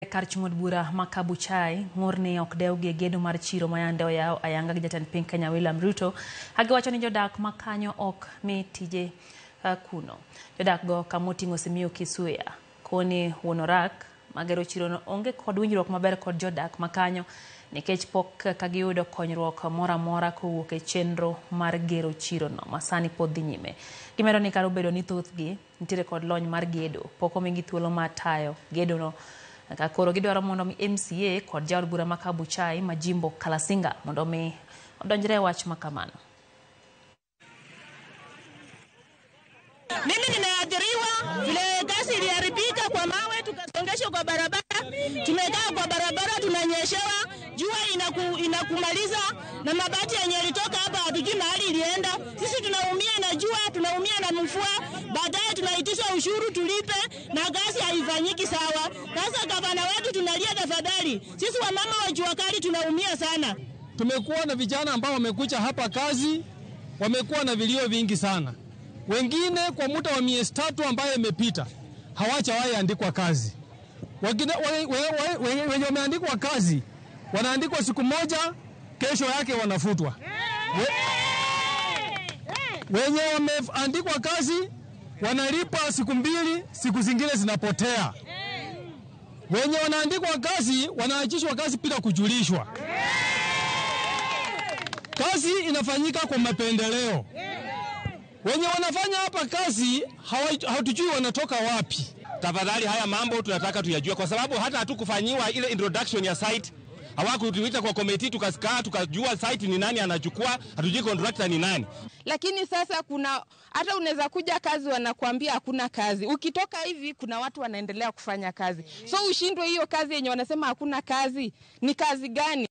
Kar chung' od bura ma Kabuchai ng'ur ni ok dewgi e gedo mar chiro ma yande oyaw ayanga gi jatend piny Kenya William Ruto kagiwacho ni jodak ma kanyo ok mi tije kuno. Jodak go kamoting'o Simiyu Kisuya koni wuon orak magero chirono onge kod winjruok maber kod jodak ma kanyo nikech pok kagiyudo konyruok moro amora kowuok e chenro mar gero chirono ma sani pod dhi nyime. Gimedo ni kar obedo ni thothgi nitiere kod lony mar gedo, pok omigi thuolo mar tayo gedono. Ka koro gidwaro mondo mi MCA kod jaod bura ma Kabuchai ma Jimbo Kalasinga mondo mi odonjre e wach ma kamano. Mimi nimeathiriwa vile kazi iliharibika kwa mawe, tukasongeshwa kwa barabara, tumekaa kwa barabara, tunanyeshewa, jua inakumaliza na mabati yenye ilitoka hapa hatujui mahali ilienda. Sisi tunaumia na jua, tunaumia na mvua, baadaye tunaitishwa ushuru tulipe na kazi haifanyiki sawa. Sasa gavana wetu tunalia, tafadhali, sisi wamama wa jua kali tunaumia sana. Tumekuwa na vijana ambao wamekuja hapa kazi, wamekuwa na vilio vingi sana. Wengine kwa muda wa miezi 3 ambayo imepita hawajawahi andikwa kazi. Wengine wenye wameandikwa kazi wanaandikwa siku moja, kesho yake wanafutwa. Wenye wameandikwa kazi wanalipwa siku 2, siku zingine zinapotea. Wenye wanaandikwa kazi wanaachishwa kazi bila kujulishwa. Kazi inafanyika kwa mapendeleo. Wenye wanafanya hapa kazi hatujui wanatoka wapi. Tafadhali haya mambo tunataka tuyajue, kwa sababu hata hatukufanyiwa ile introduction ya site. Hawakutuita kwa committee tukasikaa tukajua site ni nani anachukua, hatujui contractor ni nani. Lakini sasa kuna hata unaweza kuja kazi wanakuambia hakuna kazi. Ukitoka hivi kuna watu wanaendelea kufanya kazi. So ushindwe hiyo kazi yenye wanasema hakuna kazi, ni kazi gani?